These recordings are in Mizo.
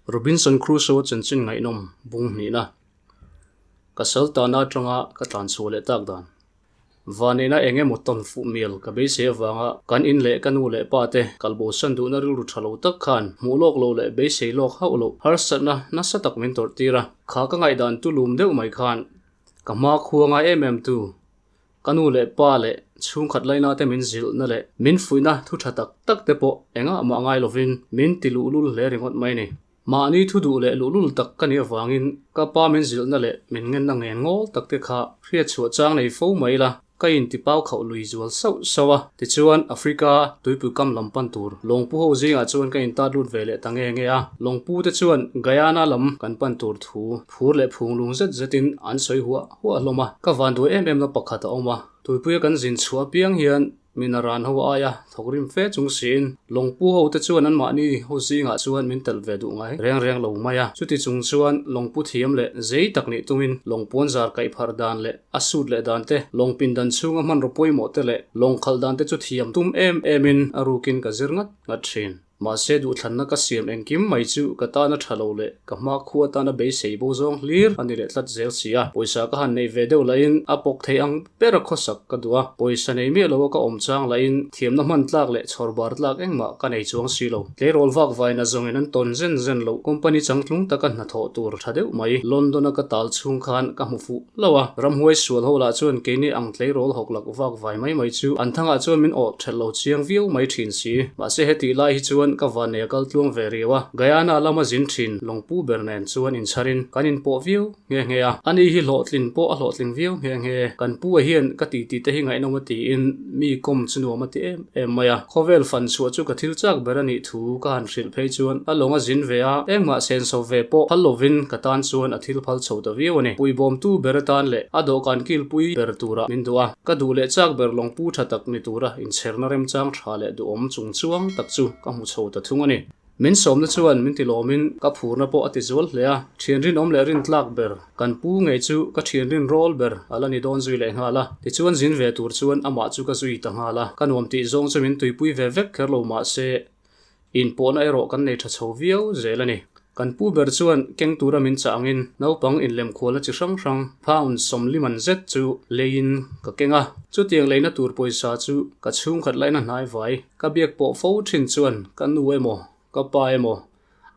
Robinson Crusoe chanchin ngaihnawm bung hnihna ka sal tana atanga ka tlan chhuah leh tak dan. Vanneihna eng emaw tawn fuh mial ka beisei avanga kan in leh ka nu leh pa te kalbosan duhna rilru tha lo tak khan hmuh lawk lo leh beisei lawk hauh loh harsatna nasa tak min tawrh tir a. Kha ka ngaihdan tulum deuh mai khan ka hma khua ngai em em tu Ka nu leh pa leh chhungkhat laina te min zilhna leh min fuihna thu tha tak tak te pawh engah mah ngai lovin min ti luhlul hle ringawt mai ni. Mahni thu duh leh luhlul tak ka nih avangin ka pa min zilhna leh min ngenna ngen ngawl tak te kha hriatchhuah chang nei fo mai la. Ka inti pau khauh lui zual sauh sauh a, tichuan Africa tuipui kam lam pan tur lawngpu ho zingah chuan ka intat lut ve leh ta nge nge a. Lawngpu te chuan Guyana lam kan pan tur thu phur leh phunglung zet zetin an sawi huah huah hlawm a. Ka vanduai em em na pakhat a awm a, tuipuia kan zin chhuah apiang hian Min a ran ho aia thawk rim fe chung siin lawngpu ho te chuan anmahni ho zingah chuan min telh ve duh ngai reng reng lo mai a. Chuti chung chuan lawngpu thiam leh zei tak nih tumin lawngpuan zar kaih pharh dan leh a sut leh dan te, lawng pindan chhunga hmanraw pawimawh te leh lawng khalh dan te chu thiam tum em emin a rukin ka zir ngat ngat thin. Mahse duhthlanna ka siam engkim mai chu ka tana tha lo leh ka hma khua tana beisei bo zawng hlir a ni leh tlat zel si a. Pawisa ka han neih ve deuh lahin a pawk thei ang ber a khawsak ka duh a, pawisa nei miah lo a ka awm chang lahin thiamna hman tlak leh chhawr bar tlak engmah ka nei chuang si lo. Tleirawl vak vaina zawngin an tawn zen zen loh company changtlung taka hnathawh tur tha deuh mai London a ka tal chhung khan ka hmu fuh lo a. Ramhuai sual ho lah chuan keini ang tleirawl hawk lak vak vai mai mai chu an thangah chuan min awh ṭhelh lo chiang viau mai ṭhin si. Mahse hetih lai hi chuan ka van nei a kal tluang ve riau a, Guyana lama zin ṭhin lawngpu ber nen chuan inchharin kan inpawh viau nghe nghe a. Ani hi hlawhtlin pawh a hlawhtling viau nghe nghe. Kan pu a hian ka titi te hi ngaihnawm a tiin mi kawm chu nuam a ti em em mai a. Khawvel fan chhuah chu ka thil chak ber a nih thu ka han hrilh phei chuan a lawng a zin ve a, engmah senso ve pawh phal lovin ka tan chuan a thil phal chho ta viau a ni. Puibawmtu ber atan leh a dawhkan kilpui ber tura min duh a. Ka duh leh chak ber lawngpu tha tak ni tura inchherna remchang tha leh duhawm chung chuang tak chu ka hmu chho ta thung a ni. Min sawmna chuan min ti lawmin ka phurna pawh a ti zual hle a, thian rinawm leh rintlak ber kan pu ngei chu ka thian rin rawl ber a la ni dawn zui leh nghal a. Tichuan zin ve tur chuan amah chu ka zui ta nghal a, ka nuam tih zawng chu min tuipui ve vek kher lo mah se inpawhna erawh kan nei tha chho viau zel a ni. Kan pu ber chuan keng tura min chah angin naupang inlemkhualna chi hrang hrang pound sawmliman zet chu leiin ka keng a. Chutiang leina tur pawisa chu ka chhungkhat laina hnai vai ka biak pawh fo thin chuan ka nu emaw ka pa emaw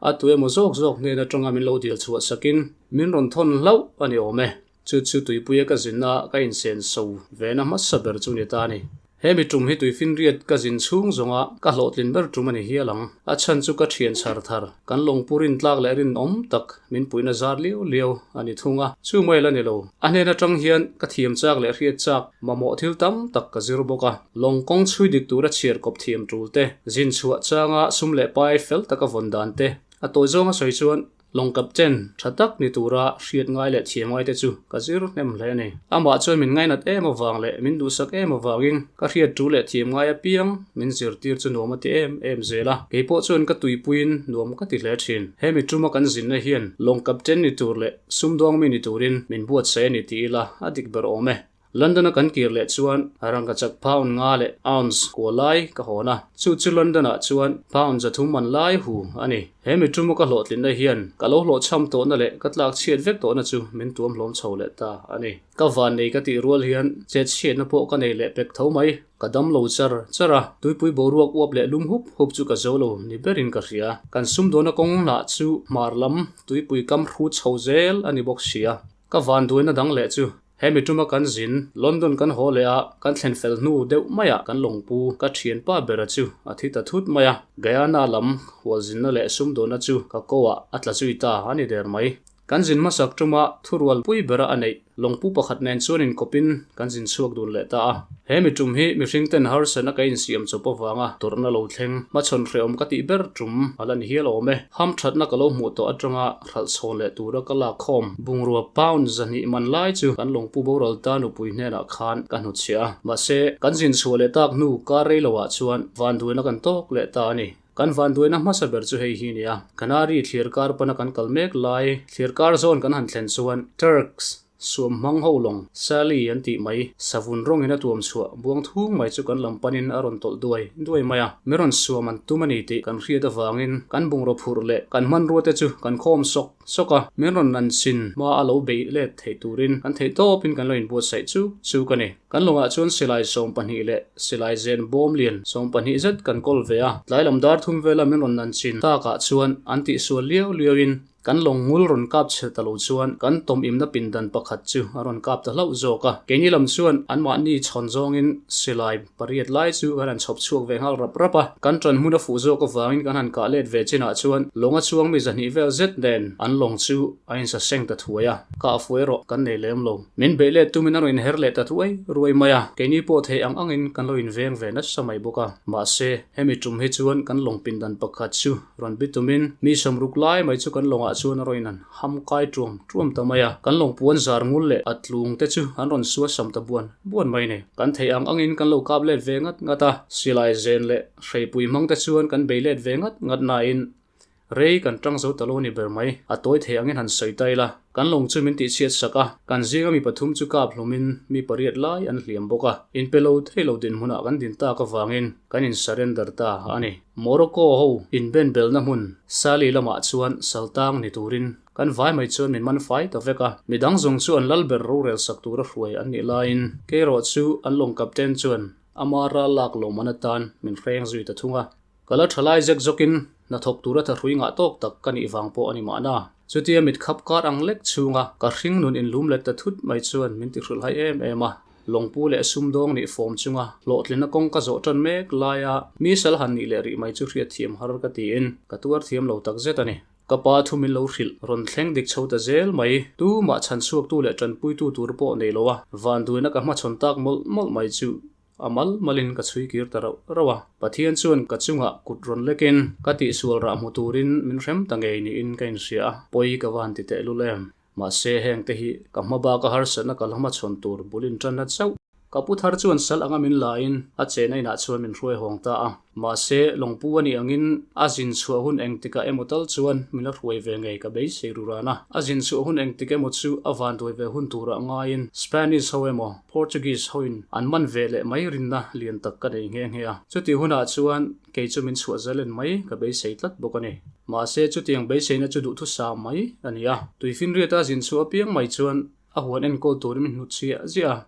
a tu emaw zawk zawk hnen atanga min lo dil chhuah sakin min rawn thawn hlauh a ni awm e. Chu chu tuipuia ka zinna ka insen so vena hmasa ber chu ni ta a ni. He mi tum hi tuifinriat ka zin chhung zawnga ka hlawhtlin ber tum a ni hial ang. A chhan chu ka thian chhar thar, kan lawngpu rintlak leh rinawm tak min puihna zar liau liau a ni thung a. Chu mai la ni lo. A hnen atang hian ka thiam chak leh hriat chak mamawh thil tam tak ka zir bawk a. Lawng kawng chhui dik tura chhiar kawp thiam tul te, zin chhuah changa sum leh pai fel taka vawn dan te, a tawi zawnga sawi chuan Lawng captain tha tak ni tura hriat ngai leh thiam ngai te chu ka zir hnem hle a ni. Amah chuan min ngainat em avang leh min duhsak em avangin ka hriat tu leh thiam ngai apiang min zirtir chu nuam a ti em em zel a. Kei pawh chuan ka tuipuiin nuam ka ti hle thin. He mi tuma kan zinna hian lawng captain ni tur leh sumdawng mi ni turin min buatsaih a ni ti ila a dik ber awm e. London-a kan kir leh chuan rangkachak pound nga leh ounce kua lai ka hawn a, chu chu London-ah chuan pound 300 man lai hu a ni. He mi tuma ka hlawhtlinna hian ka lo hlawhchham tawhna leh ka tlak chhiat vek tawhna chu min tuam hlawm chho leh ta a ni. Ka van nei ka tih rual hian chet chhiatna pawh ka nei leh pek tho mai. Ka dam lo char char a, tuipui boruak uap leh lum hup hup chu ka zo lo ni berin ka hria. Kan sumdawna kawng lah chu hmar lam tuipui kam hrut chho zel a ni bawk sia. Ka van duaina dang leh chu He mi tuma kan zin, London kan haw leh a, kan thlen fel hnu deuh maiah kan lawngpu ka thianpa bera chu a thi ta thut mai a. Guyana lam hualzinna leh sumdawnna chu ka ko ah a tla zui ta a ni der mai. Kan zin hmasak tuma thurual pui bera a neih lawngpu pakhat nen chuan inkawpin kan zin chhuak dun leh ta a. He mi tum hi mihring ten harsatna ka insiam chawp avanga tawrhna lo thleng hmachhawn hrehawm ka tih ber tum a la ni hial awm e. Hamthatna ka lo hmuh tawh atanga hralh chhawn leh tura ka lak khawm. Bungrua pound 200 man lai chu kan lawngpu boral ta nupui hnenah khan ka hnutchhiah a. Mahse, kan zin chhuah leh tak hnu kar rei loah chuan vanduaina kan tawk leh ta a ni. Kan vanduaina hmasa ber chu hei hi a ni a. Canary thliar kar pana kan kal mek lai, thliar kar zawn kan han thlen chuan Turks. Suam hmang ho lawng, Sally an tih mai, savun rawngin a tuam chhuah buang thung mai chu kan lam panin a rawn tawlh duai duai mai a. Mi rawn suam an tum a ni tih kan hriat avangin kan bungraw phurh leh kan hmanrua te chu kan khawm sawk sawk a. Min rawn nan chin hma a lo beih let theih turin kan theih tawpin kan lo inbuatsaih chuk chuk a ni. Kan lawngah chuan silai 12 leh silai zen bawm lian 12 zet kan kawl ve a. Tlai lam dar thum vela min rawn nan chin takah chuan an tihsual liau liauin Kan lawng ngul rawn kap chhe ta lo chuan kan tawm imna pindan pakhat chu a rawn kap ta hlauh zawk a. Keini lam chuan anmahni chhawn zawngin silai pariat lai chu kan han chhawp chhuak ve nghal rap rap a. Kan ṭan hmun a fuh zawk avangin kan han kah let ve chinah chuan lawng a chuang mi zahnih vel zet nen an lawng chu a insa seng ta thuai a. Kah fuh erawh kan nei lem lo. Min beih let tumin a rawn inher leh ta thuai ruai mai a. Keini pawh theih ang angin kan lo inveng ve nasa mai bawk a. Mahse, hemi ṭum hi chuan kan lawng pindan pakhat chu Rawn bi tumin mi sawmruk lai mai chu kan lawngah chuan a rawn in ham kai tuam tuam ta mai a, kan lawng puan zar ngul leh a tlung te chu an rawn sua sam ta buan buan mai ni. Kan theih ang angin kan lo kap let ve ngat ngat a, silai zen leh hreipui hmang te chuan kan bei let ve ngat ngat nain rei kan tang zo ta lo ni ber mai, a tawi theih angin han sawi ta ila. Kan lawng chu min tihchhiat sak a, kan zinga mi pathum chu kap hlawmin mi pariat lai an hliam bawk a, inpe lo thei lo dinhmunah kan din tak avangin kan in surrender ta a ni. Morocco ho inben belna hmun Sali lamah chuan saltang ni turin kan vai mai chuan min man fai ta vek a, midang zawng chu an lal ber rorel sak tura hruai an nih laiin keirawh chu an lawng captain chuan ama ral lak lawmman atan min hreng zui ta thung a. Ka la tha lai zek zawkin hnathawk tura thahrui ngah tawk tak ka nih vang pawh a ni mahna. Chutia mit khap kar ang lek chhunga ka hring nun inlum let ta thut mai chuan min ti hrilh hai em em a. Lawngpu leh sumdawng nih fawm chunga hlawhtlinna kawng ka zawh tan mek laia mi sal han nih leh rih mai chu hriatthiam har ka tiin ka tuar thiam lo tak zet a ni. Ka pa thu min lo hrilh rawn thleng dik chho ta zel mai. Tumah chhan chhuaktu leh tanpuitu tur pawh nei lo a, vanduaina ka hmachhawn tak mawlh mawlh mai chu A mal malin ka chhui kir ta rauh rauh a, Pathian chuan ka chungah kut rawn lekin ka tihsual rah hmu turin min hrem ta ngei niin ka inhria a, pawi ka va han ti tehlul em. Mahse heng te hi ka hma baka harsatna ka la hmachhawn tur bul intanna chauh. Ka pu thar chuan sal anga min lain a chehna inah chuan min hruai hawng ta a. Mahse, lawngpu a nih angin a zin chhuah hun engtikah emaw tal chuan min la hruai ve ngei ka beisei ru ran a. A zin chhuah hun engtik emaw chu a vanduai ve hun turah ngaiin Spanish ho emaw Portuguese hoin an man ve leh mai rinna lian tak ka nei nghe nghe a. Chutih hunah chuan kei chu min chhuah zalen mai ka beisei tlat bawk a ni. Mahse, chutiang beiseina chu duhthusam mai a ni a. Tuifinriata zin chhuah apiang mai chuan a huan enkawl turin min hnutchhiah ziah a.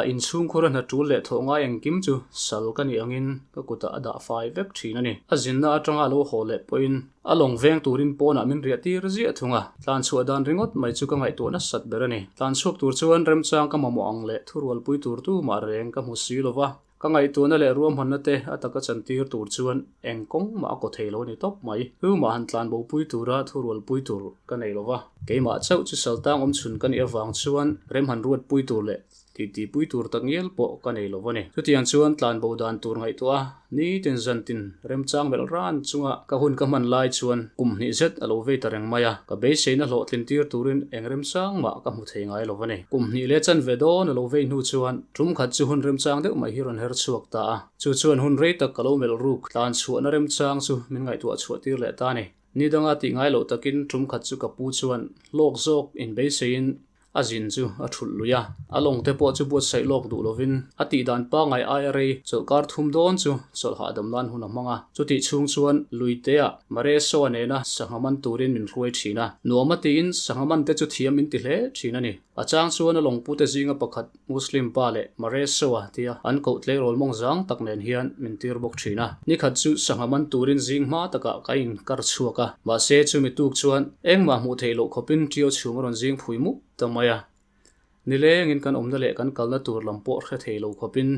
A inchhungkhur a hna tul leh thawh ngai engkim chu sal ka nih angin ka kutah a dah fai vek thin a ni. A zinna atanga a lo haw leh pawhin a lawng veng turin pawnah min riah tir ziah thung a, tlanchhuah dan ringawt mai chu ka ngaihtuah nasat ber a ni. Tlanchhuak tur chuan remchang ka mamawh ang leh thurualpui tur tumah reng ka hmu si lo va, ka ngaihtuahna leh ruahmanna te a taka chantir tur chuan eng kawng mah a kaw thei lo a ni tawp mai. Tumah han tlanbopui tura thurualpui tur ka nei lo va, keimah chauh chu saltang awmchhun ka nih avang chuan rem han ruatpui tur leh Titi pui tur tak ngial pawh ka nei lo a ni. Chutiang chuan tlan bo dan tur ngaihtuah a, nitin zantin remchang melh ran chunga ka hun ka hman lai chuan kum hnih zet a lo vei ta reng mai a, ka beiseina hlawhtlin tir turin eng remchang mah ka hmu thei ngai lo a ni. Kum hnih leh chanve dawn a lo vei hnu chuan tum khat chu hun remchang deuh mai hi rawn her chhuak ta a, chu chuan hun rei tak ka lo melh ruk tlan chhuahna remchang chu min ngaihtuah chhuah tir leh ta a ni. Ni danga tih ngai loh takin tum khat chu ka pu chuan hlawk zawk inbeiseiin A zin chu a thulh lui a, a lawng te pawh chu buatsaih lawk duh lovin a tih dan pangngai aia rei chawlhkar thum dawn chu chawlh hahdam nan hun a hmang a. Chutih chhung chuan Luitea Maresoa nena sangha man turin min hruai thin a, nuam a tiin sangha man te chu thiam min ti hle thin a ni. A chang chuan a lawngpute zinga pakhat Muslim pa leh Maresoa tia an koh tleirawl mawng zang tak nen hian min tir bawk thin a. Nikhat chu sangha man turin zing hma takah ka inkar chhuak a, mahse chumi tuk chuan engmah hmuh theih loh khawpin ṭio chhum a rawn zing phui mup ta mai a. Nilengin kan awmna leh kan kalna tur lam pawh hre thei lo khawpin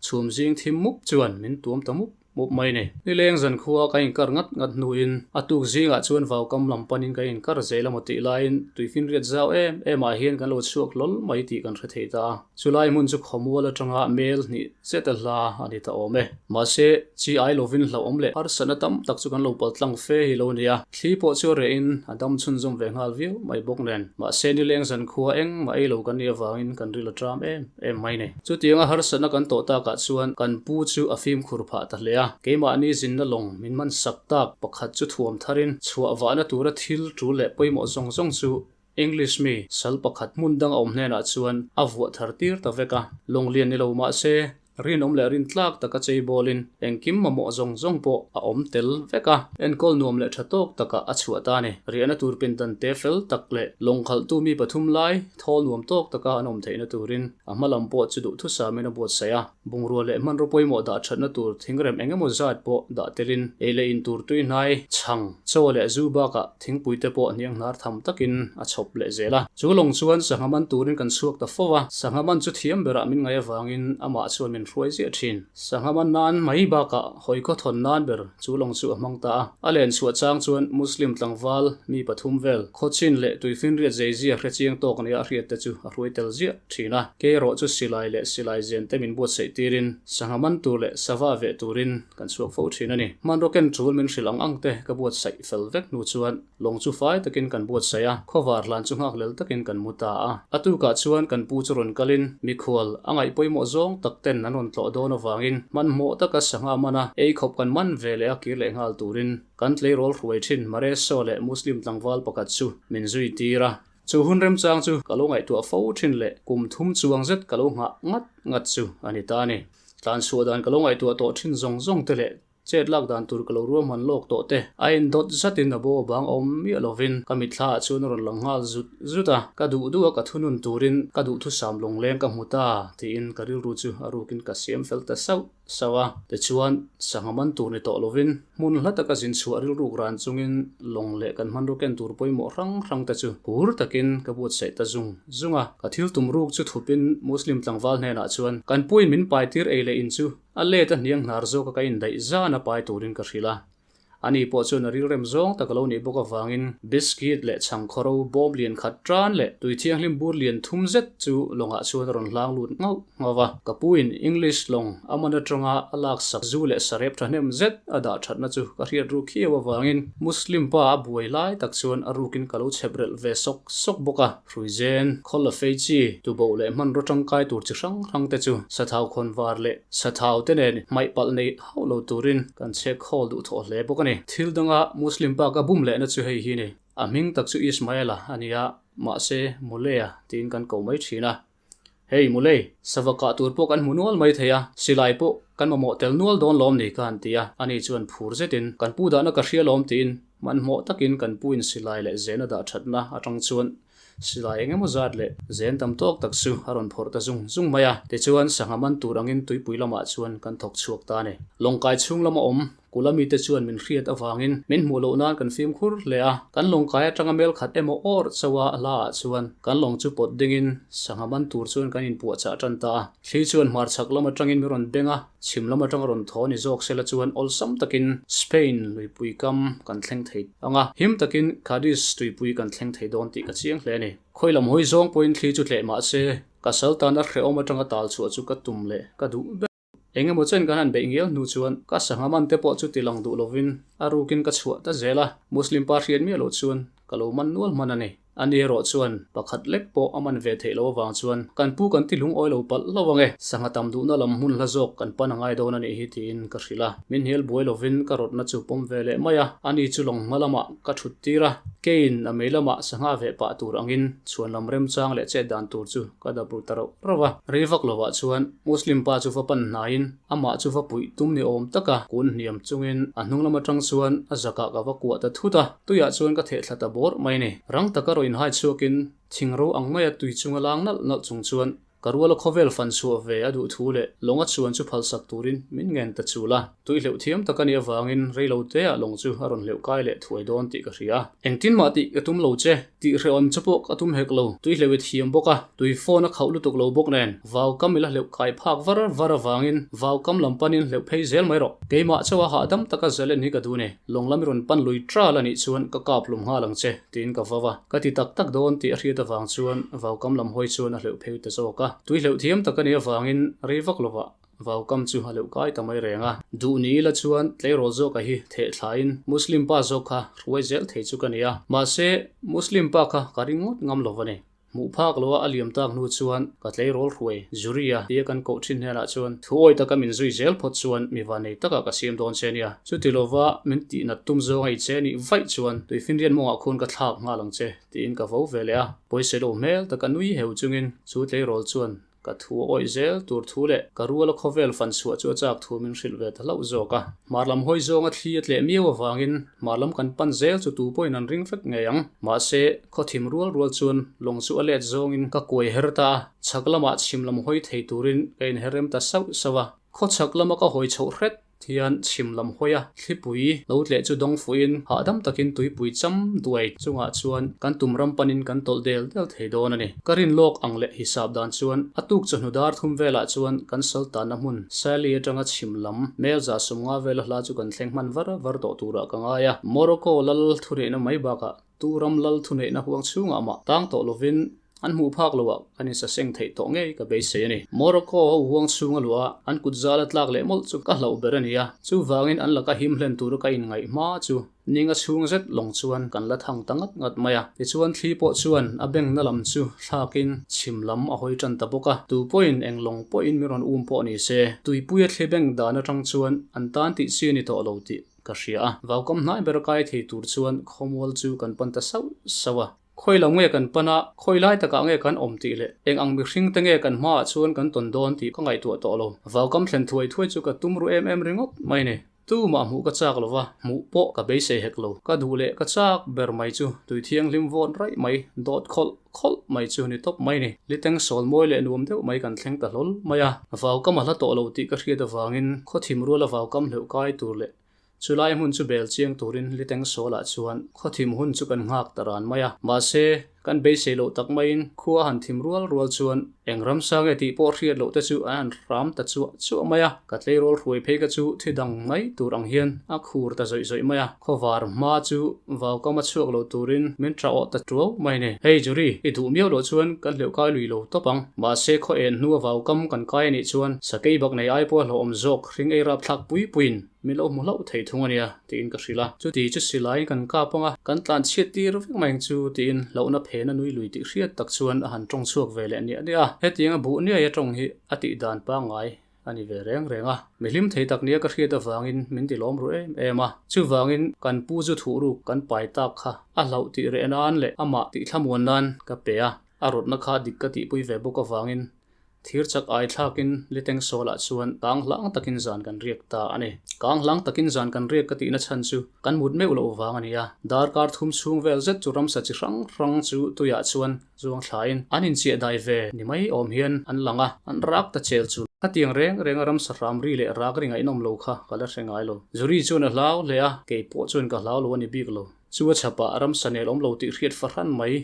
chhum zing thim mup chuan min tuam ta mup mup mai ni. Nileng zankhua ka inkar ngat ngat hnuin a tuk zingah chuan vaukam lam panin ka inkar zel emaw tih laiin tuifinriat zau em em ah hian kan lo chhuak hlawl mai tih kan hre thei ta a. Chulai hmun chu khawmual atanga mel hnih zet a hla a ni ta awm e. Mahse, chi ai lovin hlauhawm leh harsatna tam tak chu kan lo pal tlang fe hi lo nia. Thli pawh chu a rehin a dam chhunzawm ve nghal viau mai bawk nen. Mahse, nileng zankhua engmah ei lo kan nih avangin kan ril a tram em em mai ni. Chutianga harsatna kan tawh takah chuan kan pu chu a fimkhur phah ta hle a. Keimahni zinna lawng min hman sak tak pakhat chu thuam tharin chhuah vahna tura thil tul leh pawimawh zawng zawng chu. English mi sal pakhat hmun dang a awm hnenah chuan a vuah thar tir ta vek a. Lawng lian ni lo mah se, rinawm leh rintlak taka chei bawlin engkim mamawh zawng zawng pawh a awm tel vek a. Enkawl nuam leh tha tawk takah a chhuah ta a ni. Riahna tur pindan te fel tak leh lawng khalhtu mi pathum lai thawl nuam tawk taka an awm theihna turin a hma lam pawh chu duhthusamin a buatsaih a. Bungrua leh hmanraw pawimawh dah thatna tur thingrem eng emaw zat pawh dah telin ei leh in tur tui hnai, chhang, chaw leh zu bakah thingpui te pawh hniang hnar tham takin a chhawp leh zel a. Chu lawng chuan sangha man turin kan chhuak ta fo a, sangha man chu thiam berah min ngaih avangin amah chuan min hruai ziah thin. Sangha man nan mai bakah hawi khaw thawn nan ber chu lawng chu a hmang ta a. A len chhuah chang chuan Muslim tlangval mi pathum vel, khawchin leh tuifinriat zeizia hre chiang tawk nia a hriat te chu a hruai tel ziah. Thin a, kei erawh chu silai leh silai zen te min buatsaih tirin sangha man tur leh sava veh turin kan chhuak fo thin a ni. Hmanraw ken tul min hrilh ang ang te ka buatsaih fel vek hnu chuan lawng chu fai takin kan buatsaih a, khawvar hlan chu nghakhlel takin kan mu ta a. A tukah chuan kan pu chu rawn kalin mikhual a ngaih pawimawh zawng tak ten an rawn tlawh dawn avangin hmanhmawh taka sangha mana ei khawp kan man ve leh a kir leh nghal turin kan tleirawl hruai thin Mareso leh Muslim tlangval pakhat chu min zui tir a. Chu hun remchang chu ka lo ngaihtuah fo thin leh kum thum chuang zet ka lo nghah ngat ngat chu a ni ta a ni. Tlanchhuah dan ka lo ngaihtuah tawh thin zawng zawng te leh chet lak dan tur ka lo ruahman lawk tawh te a indawt zatin a bo bang awm miah lovin ka mitthla ah chuan a rawn lang nghal zut zut a, ka duh duh a ka thunun turin ka duhthusam lawngleng ka hmu ta tiin ka rilru chu a rukin ka siam fel ta sauh sauh a. Tichuan, sangha man tur ni tawh lovin, hmun hla taka zin chhuah rilruk ran chungin lawng leh kan hmanraw ken tur pawimawh hrang hrang te chu hur takin ka buatsaih ta zung zung a. Ka thil tum ruk chu thupin Muslim tlangval hnenah chuan kan puiin min paitir ei leh in chu a let a hniang hnar zawka ka indaih zan a pai turin ka hrilh a. Ani pawh chuan a rilrem zawng tak a lo nih bawk avangin biscuit leh chhangkhawro bawm lian khat tan leh tui thianghlim bur lian thum zet chu lawngah chuan a rawn hlang lut nghauh nghauh a. Ka puin English lawng a man atanga a laksak zu leh sarep thahnem zet a dah thatna chu ka hriat ruk hiau avangin Muslim pa a buai lai tak chuan a rukin ka lo chhep relh ve sawk sawk bawk a. Hruizen, khawl a fei chi, tuboh leh hmanraw tangkai tur chi hrang hrang te chu sathau khawn var leh sathau te nen hmaih palh nei hauh lo turin kan chhek khawl duh thawh hle bawk a ni. Thil danga Muslim pa ka bum lehna chu hei hi ni. A hming tak chu Ismaela a ni a, mahse Mulea tiin kan ko mai thin a. Hei Mulei, sava kah tur pawh kan hmu nual mai thei a, silai pawh kan mamawh tel nual dawn lawm ni ka han ti a, ani chuan phur zetin kan pu dahna ka hria lawm tiin Hmanhmawh takin kan puin silai leh zen a dah thatna atang chuan silai eng emaw zat leh zen tam tawk tak chu a rawn phawrh ta zung zung mai a. Tichuan, sangha man tur angin tuipui lamah chuan kan thawk chhuak ta a ni. Lawngkai chhung lama awm kula mite chuan min hriat avangin min hmuh loh nan kan fimkhur hle a. Kan lawngkai atanga mel khat emaw awr chauha hlaah chuan kan lawng chu pawt dingin sangha man tur chuan kan inpuahchah tan ta a. Thli chuan hmarchhak lam atangin min rawn beng a. Chhim lam atanga rawn thaw ni zawk sela chuan awlsam takin Spain luipui kam kan thleng thei ang a, him takin Cadiz tuipui kan thleng thei dawn tih ka chiang hle a ni. Khawi lam hawi zawng pawhin thli chu tleh mah se, ka sal tan a hrehawm atanga tal chhuah chu ka tum leh ka duh ber. Eng emaw chen kan han beih ngial hnu chuan ka sangha man te pawh chu ti lang duh lovin a rukin ka chhuah ta zel a, Muslim pa hriat miah loh chuan ka lo man nual hman a ni. Ani erawh chuan pakhat lek pawh a man ve theih loh avang chuan kan pu kan ti lungawi lo palh hlauh ang e, sangha tam duhna lam hmun hla zawk kan pan a ngai dawn a nih hi tiin ka hrilh a. Min hnial buai lovin ka rawtna chu pawm ve leh mai a, ani chu lawng hma lamah ka thut tir a, keiin a mei lamah sangha veh pah tur angin chhuan lam remchang leh chet dan tur chu ka dap ru ta rauh rauh a. Rei vak lovah chuan Muslim pa chu va pan hnaiin Amah chu va puih tum ni awm taka kun hniam chungin a hnung lam atang chuan a zakah ka va kuah ta thut a, tuiah chuan ka theh thla ta bawr mai ni. Rang taka raw inhai chhuakin thing ro ang maia tui chunga lang nalh nalh chung chuan ka ruala khawvel fan chhuah ve a duh thu leh lawnga chuan chu phalsak turin min ngen ta chul a. Tui hleuh thiam tak a nih avangin rei lo teah lawng chu a rawn hleuh kai leh thuai dawn tih ka hria. Engtin mah tih ka tum lo che. Tih hrehawm chu pawh ka tum hek lo, tui hleuh i thiam bawk a, tui phone a khauh lutuk lo bawk nen, vau kam ila hleuh kai phak var var avangin vau kam lam panin hleuh phei zel mai rawh. Keimah chauha hahdam taka zalen hi ka duh ni, lawng lam i rawn pan lui tral a nih chuan ka kap hlum nghal ang che, tiin ka vau a. Ka ti tak tak dawn tih a hriat avang chuan vau kam lam hawi chuan a hleuh phei ta zawk a. Tui hleuh thiam tak a nih avangin rei vak lovah Vaukam chu a leuh kai ta mai reng a. Duh ni ila chuan tleirawl zawka hi theh thlain Muslim pa zawk kha hruai zel thei chu ka ni a. Mahse, Muslim pa kha ka ring ngawt ngam lo a ni. Hmuh phak loa a liam tak hnu chuan ka tleirawl hruai Zuria tia kan koh thin hnenah chuan thu awi taka min zui zel phawt chuan mi vanei takah ka siam dawn che nia. Chuti lova min tihnat tum zawnga i che nih vaih chuan tuifinriat mawngah khuan ka thlak nghal ang che tiin ka vo ve leh a. Pawisa lo hmel taka nui heu chungin chu tleirawl chuan Ka thu a awih zel tur thu leh ka ruala khawvel fan chhuah chu a chak thu min hrilh ve ta hlauh zawk a. Hmar lam hawi zawnga thli a tleh miau avangin hmar lam kan pan zel chu tu pawhin an ring vek ngei ang. Mahse, khaw thim rual rual chuan lawng chu a let zawngin ka kuai her ta a, chhak lamah chhim lam hawi thei turin ka inher rem ta sauh sauh a. Khaw chhak lama ka hawi chhoh hret Thian chhim lam hawi a, thlipui lo tleh chu dawng fuhin hahdam takin tuipui cham duai chungah chuan kan tum ram panin kan tawlh del del thei dawn a ni. Ka rin lawk ang leh hisap dan chuan a tuk chawhnu dar thum velah chuan kan saltanna hmun Sally atanga chhim lam mel za 50 vela hla chu kan thleng hman var var tawh turah ka ngai a. Morocco lal thuneihna mai bakah tu ram lal thuneihna huang chhungah mah tang tawh lovin An hmuh phak loah kan insaseng theih tawh ngei ka beisei a ni. Morocco ho huang chhung a luah a, an kut zal a tlak leh mawlh chu ka hlauh ber a ni a. Chuvangin an laka him hlen tura ka inngaih hma chu ninga chhung zet lawng chuan kan la thang ta ngat ngat mai a. Tichuan thli pawh chuan a bengna lam chu thlakin chhim lam a hawi tan ta bawk a. Tu pawhin eng lawng pawhin min rawn um pawh ni se, tuipuia thli beng dan atang chuan an tan tih chi a ni tawh lo tih ka hria a. Vaukam hnai bera kai thei tur chuan khawmual chu kan pan ta sauh sauh a. Khawi lo nge kan pan a, khawi lai takah nge kan awm tih leh eng ang mihring te nge kan hmaah chuan kan tawn dawn tih ka ngaihtuah tawh lo. Vaukam thlen thuai thuai chu ka tum ru em em ringawt mai ni. Tumah hmuh ka chak lo va, hmuh pawh ka beisei hek lo. Ka duh leh ka chak ber mai chu tui thianghlim vawt raih mai, dawt khawlh khawlh mai chu ni tawp mai ni. Liteng sawl mawi leh nuam deuh mai kan thleng ta hlawl mai a. Vaukam a hla tawh lo tih ka hriat avangin khawthim ruala vaukam hleuh kai tur leh Chulai hmun chu bel chiang turin Liteng Sawlah chuan khawthim hun chu kan nghak ta ran mai a. Mahse, kan beisei loh tak maiin khua han thim rual rual chuan eng ramsa nge tih pawh hriat loh te chu an han hram ta chuah chuah mai a. Ka tleirawl hruai phei ka chu thi dang mai tur ang hian a khur ta zawih zawih mai a. Khawvar hma chu vaukam a chhuak lo turin min tha awh ta tuau mai ni. Hei Jury, i duh miau loh chuan kan hleuh kai lui lo tawp ang. Mahse, khaw en hnua vaukam kan kai a nih chuan sakei bak nei ai pawha hlauhawm zawk hring ei rapthlak pui puiin Min lo hmu hlauh thei thung a nia, tiin ka hrilh a. Chuti chu silaiin kan kap ang a, kan tlan chhiat tir vek mai ang chu, tiin hlauhna phena nui lui tih hriat tak chuan a han tawng chhuak ve leh niah niah a. Hetianga buh niai a tawng hi a tih dan pangngai a ni ve reng reng a. Mi hlim thei tak nia ka hriat avangin min ti lawm ru em em a. Chuvangin kan pu zu thuh ruk kan pai tak kha a hlauh tih reh nan leh amah tih thlamuan nan ka pe a. A rawtna kha dik ka tihpui ve bawk avangin Thir chak ai thlakin Liteng Sawlah chuan kang hlang takin zan kan riak ta a ni. Kang hlang takin zan kan riak ka tihna chhan chu kan mut meuh loh vang a ni a. Darkar thum chhung vel zet chu ramsa chi hrang hrang chu tuiah chuan zuang thlain an inchiah dai ve ni mai awm hian an lang a, an rak ta chel chul. Khatiang reng renga ramsa hram ri leh rak ri ngaihnawm lo kha ka la hre ngai lo. Zuri chuan a hlau hle a, kei pawh chuan ka hlau lo a ni bik lo. Chu a chhapah ramsa nel awm lo tih hriat fahran mai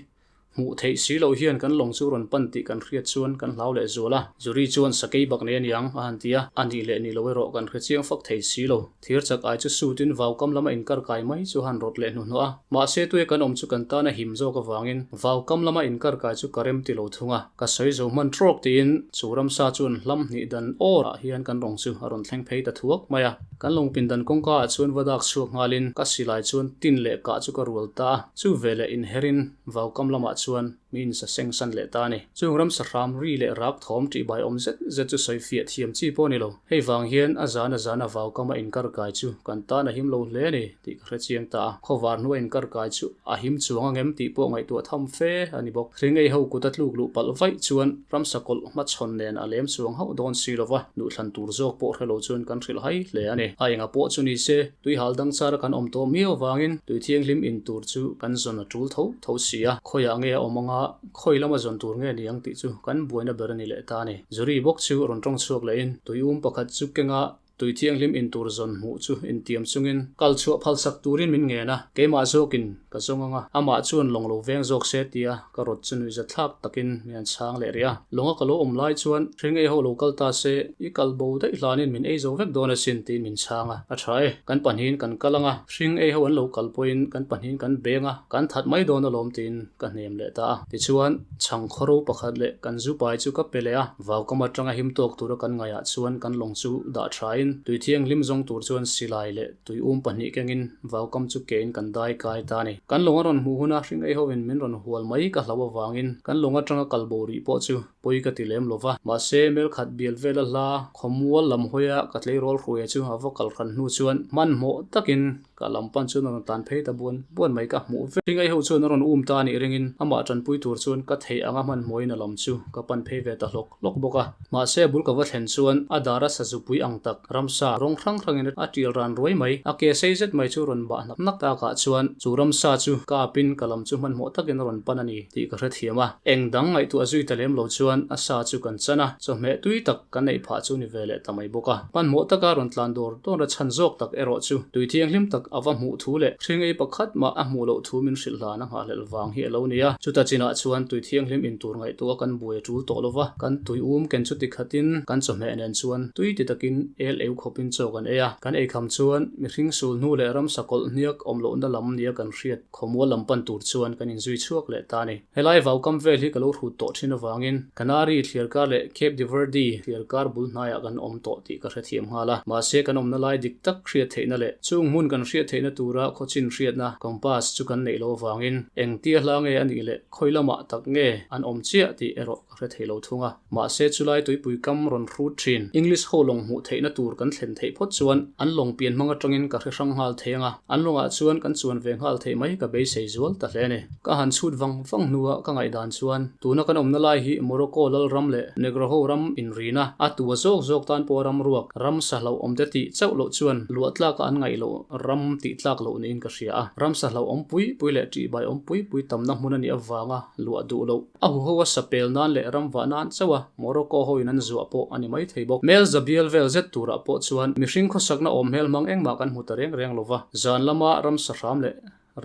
Hmuh theih si loh hian kan lawng chu rawn pan tih kan hriat chuan kan hlau leh zual a. Zuri chuan sakei bak nei a niang a han ti a, a nih leh nih lo erawh kan hre chiang fak thei si lo. Thir chak ai chu sutin vaukam lama inkar kai mai chu a han rawt leh hnuhnawh a. Mahse tuia kan awm chu kan tan a him zawk avangin vaukam lama inkar kai chu ka rem ti lo thung a. Ka sawi zo hman trawk tiin chu ramsa chuan hlam hnih dan awr ah hian kan rawng chu a rawn thleng phei ta thuak mai a. Kan lawngpin dan kawngka ah chuan va dak chhuak nghalin ka silai chuan tin leh kah chu ka rual ta a. Chu veleh inherin Vaukam lamah chuan mi insa seng san leh ta a ni. Chung ramsa hram ri leh rak thawm tih bai awm zet zet chu sawi fiah thiam chi pawh a ni lo. Hei vang hian a zan a zana vaukama inkar kai chu kan tan a him lo hle a ni tih ka hre chiang ta a. Khawvar hnua inkar kai chu a him chuang ang em tih pawh ngaihtuah tham fe a ni bawk. Hring ei ho kut a tluk luh palh vaih chuan ramsa kawlh hmachhawn nen a lem chuang hauh dawn si lo va, duhthlan tur zawk pawh hre lo chuan kan hrilh hai hle a ni. A enga pawh chu ni se. Tuihal dang chara kan awm tawh miau avangin tui thianghlim in tur chu kan zawn a tul tho tho si a, khawiah nge a awm anga khawi lama zawn tur nge ni ang tih chu kan buaina ber a ni leh ta a ni. Zuri bawk chu rawn tawng chhuak lehin tui um pakhat chu kenga tui thianghlim in tur zawn hmuh chu intiam chungin kal chhuah phalsak turin min ngen a, keimah zawkin ka zawng anga amah chuan lawng lo veng zawk se tia ka rawt chu nuihza thlak takin min an chhang leh rih a. Lawnga ka lo awm lai chuan hring ei ho lo kal ta se, i kal bo daih hlanin min ei zo vek dawn asin tiin min chhang a. A tha e, kan pahnihin kan kal ang a, hring ei ho an lo kal pawhin kan pahnihin kan beng a, kan that mai dawn alawm tiin ka hnem leh ta a. Tichuan, chhang khawro pakhat leh kan zu pai chu ka pe leh a, vaukam atanga him tawk tura kan ngaihah chuan kan lawng chu dah thain. tui thianghlim zawng tur chuan silai leh tui um pahnih kengin vaukam chu kein kan dai kai ta a ni. Kan lawng a rawn hmuh huna hringei hovin min rawn hual mai ka hlauh avangin kan lawng atanga kal bo rih pawh chu pawi ka ti lem lo va. Mahse, melkhat bial vela hla khawmual lam hawia ka tleirawl hruaia chu a va kal hran hnu chuan hmanhmawh takin Ka lam pan chuan a rawn tlan phei ta buan buan mai ka hmuh vek. Hringai ho chuan a rawn um ta a nih ringin amah tanpui tur chuan ka theih anga hmanhmawhin a lam chu ka pan phei ve ta hlawk hlawk bawk a. Mahse a bul ka va thlen chuan a dar a sazupui ang tak ramsa rawng hrang hrangin a tial ran ruai mai. A ke sei zet mai chu rawn bah hnak hnak takah chuan chu ramsa chu ka apin ka lam chu hmanhmawh takin a rawn pan a ni tih ka hrethiam a. Eng dang ngaihtuah zui ta lem lo chuan a sa chu kan chan a, chawhmeh tui tak kan neih phah chu ni ve leh ta mai bawk a. Hmanhmawh taka rawn tlan dawr dawr a chhan zawk tak erawh chu tui thianghlim tak a va hmuh thu leh hring ei pakhat mah a hmuh loh thu min hrilh hlan a nghahhlelh vang hi a lo ni a. Chuta chinah chuan tui thianghlim in tur ngaihtuah kan buai a tul tawh lo va, kan tui um ken chu tikhatin kan chawhmeh nen chuan tui ti takin el eu khawpin chaw kan ei a. Kan eikham chuan mihring sul hnu leh ramsa kawlh hniak awm lohna lam nia kan hriat khawmual lam pan tur chuan kan inzui chhuak leh ta a ni. Helai vaukam vel hi ka lo hrut tawh thin avangin Canary thliarkar leh Cape de Verde thliarkar bul hnaiah kan awm tawh tih ka hrethiam nghal a. Mahse kan awmna lai dik tak hriat theihna leh chung hmun kan hriat theihna tura khawchin hriatna, compass, chu kan neih loh avangin engtia hla nge a nih leh khawi lamah tak nge an awm chiah tih erawh ka hre thei lo thung a. Mahse chulai tuipui kam rawn hrut thin. English ho lawng hmuh theihna tur kan thlen theih phawt chuan an lawng pian hmang atangin ka hre hrang nghal thei ang a, an lawngah chuan kan chuan ve nghal theih mai ka beisei zual ta hle a ni. Ka han chhut vang vang hnua ka ngaihdan chuan tuna kan awmna lai hi Morocco lalram leh Negro ho ram inrina a tua zawk zawk tan pawh ram ruak, ram sa hlauhawm te tih chauh loh chuan luah tlaka an ngaih loh ram tih tlak loh niin ka hria a. Ram sa hlauhawm pui pui leh ṭihbaiawm pui pui tamna hmun a nih avanga luah duh loh. A huho a sapel nan leh ram vah nan chauh a, Morocco hoin an zuah pawh a ni mai thei bawk. Mel za bial vel zet turah pawh chuan mihring khawsakna awm hmel hmang engmah kan hmu ta reng reng lo va, zan lama ram sahram leh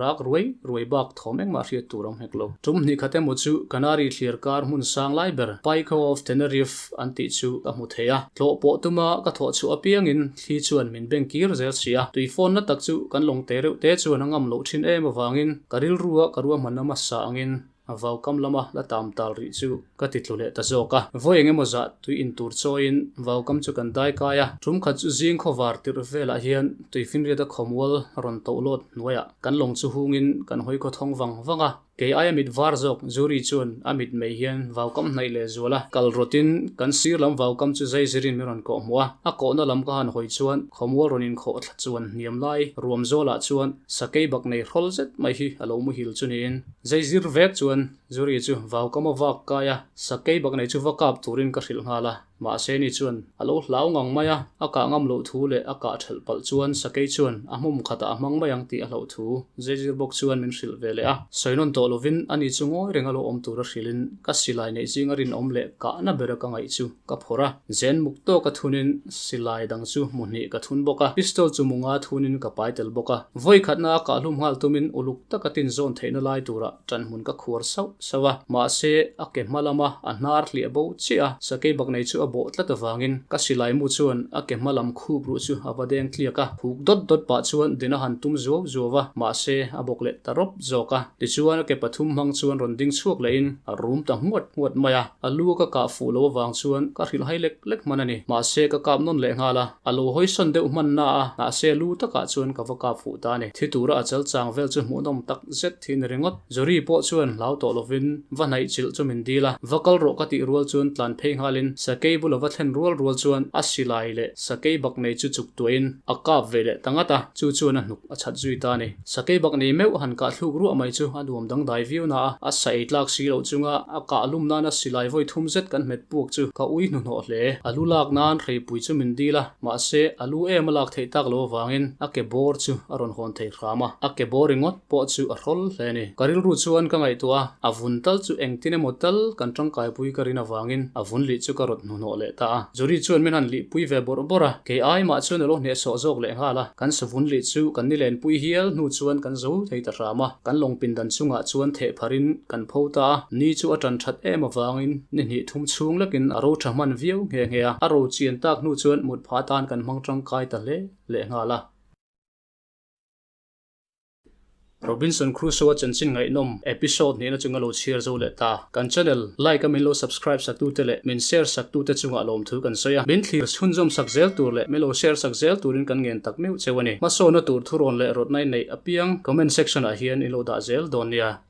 rak ruai ruai bak thawm engmah hriat tur awm hek lo. Tum hnih khat emaw chu Canary thliar kar hmun sang lai ber, Pico of Tenerife an tih chu ka hmu thei a. Tlawh pawh tuma ka thawh chhuah apiangin thli chuan min beng kir zel si a. Tui fawnna tak chu kan lawng te reuh te chuan a ngam loh thin em avangin ka rilrua ka ruahmanna hmasa angin A vaukam lama la tam tal rih chu ka ti tlu leh ta zawk a. Vawi eng emaw zah tui in tur chawiin vaukam chu kan dai kai a. Tum khat chu zing khawvar tirh velah hian tuifinriat a khawmual rawn toh lawt hnuaiah kan lawng chu hungin kan hawi khaw thawng vang vang a. Kei aia mit var zawk Zuri chuan a mit mei hian vaukam hnaih leh zual a. Kal rawtin kan sir lam vaukam chu zai zirin min rawn kawh hmuh a. A kawhna lam ka han hawi chuan khawmual rawn inkhawh thla chuan hniam lai ruam zawlah chuan sakei bak nei hrawl zet mai hi a lo muhil chu niin. Zaizir vek chuan Zuri chu vaukam a vak kai a, sakei bak nei chu va kap turin ka hrilh nghal a, mahse ni chuan a lo hlau ngang mai a, a kah ngam loh thu leh a kah thelh palh chuan sakei chuan a hmum khatah a hmang mai ang tih a hlauh thu Zaizir bawk chuan min hrilh ve leh a. Sawi nawn tawh lovin ani chu ngawi reng a lo awm tur a hrilhin ka silai neih zinga rinawm leh kahna bera ka ngaih chu ka phawrh a, zen muk tawka thunin silai dang chu hmu hnih ka thun bawk a, pistol chu mu nga thunin ka pai tel bawk a. Vawi khatna a kah hlum nghal tumin uluk taka tin zawn theihna lai turah ṭanhmun ka khuar sauh sauh a, mahse a ke hma lama a hnar hliah bo chiah a, sakei bak nei chu a bawh tlat avangin ka silai mu chuan a ke hma lam khup ruh chu a va deng tliak a, huk dawt dawt pah chuan din a han tum zuau zuau a, mahse a bawk leh ta rawp zawk a. Tichuan a ke pathum hmang chuan rawn ding chhuak lehin a rum ta nghuat nghuat mai a. A lu ka kah fuh lo avang chuan ka hrilh hai lek lek hman a ni. Mahse ka kap nawn leh nghal a, a lo hawi sawn deuh hman na a, mahse lu takah chuan ka va kap fuh ta a ni. Thi tura a chal chang vel chu hmuhnawm tak zet thi ni ringawt. Zuri pawh chuan hlau tawh lovin va hnaih chilh chu min dil a, va kal rawh ka tih rual chuan tlan phei nghalin sakei bula va thlen rual rual chuan a silai leh sakei bak nei chu chuk tuahin a kap ve leh ta ngat a, chu chuan a hnuk a chhat zui ta a ni. Sakei bak nei meuh han kah thluk ruah mai chu a nuam dangdai viau na a, a sa ei tlak si loh chunga a kah lum nana silai vawi thum zet kan hmet puak chu ka ui hnuhnawh hle. A lu lak nan hreipui chu min dil a, mahse a lu em a lak theih tak lo avangin a ke bawr chu a rawn hawn thei hram a, a ke bawr ringawt pawh chu a hrawl hle a ni. Ka rilru chuan ka ngaihtuah a, a vun tal chu engtin emaw tal kan tangkaipui ka rin avangin a vun lih chu ka rawt hnuhnawh leh ta a. Zuri chuan min han lihpui ve bawrh bawrh a, kei ai mah chuan a lo hnehsawh zawk leh nghal a. Kan savun lih chu kan nilen pui hial hnu chuan kan zo thei ta hram a, kan lawng pindan chungah chuan theh pharin kan pho ta a, ni chu a tan that em avangin ni hnih thum chhung lekin a ro tha hman viau nghe nghe a, a ro chian tak hnu chuan mut phah atan kan hmang tangkai ta hle leh nghal a. Robinson Crusoe-a chanchin ngaihnawm episode hnihna chunga lo chhiar zo leh ta. Kan channel like a min lo subscribe sak tute leh min share sak tute chungah lawmthu kan sawi a. Min thlir chhunzawm sak zel tur leh min lo share sak zel turin kan ngen tak meuh cheu a ni. Hmasawna tur thurawn leh rawtna i neih apiang comment section ah hian in lo dah zel dawn nia.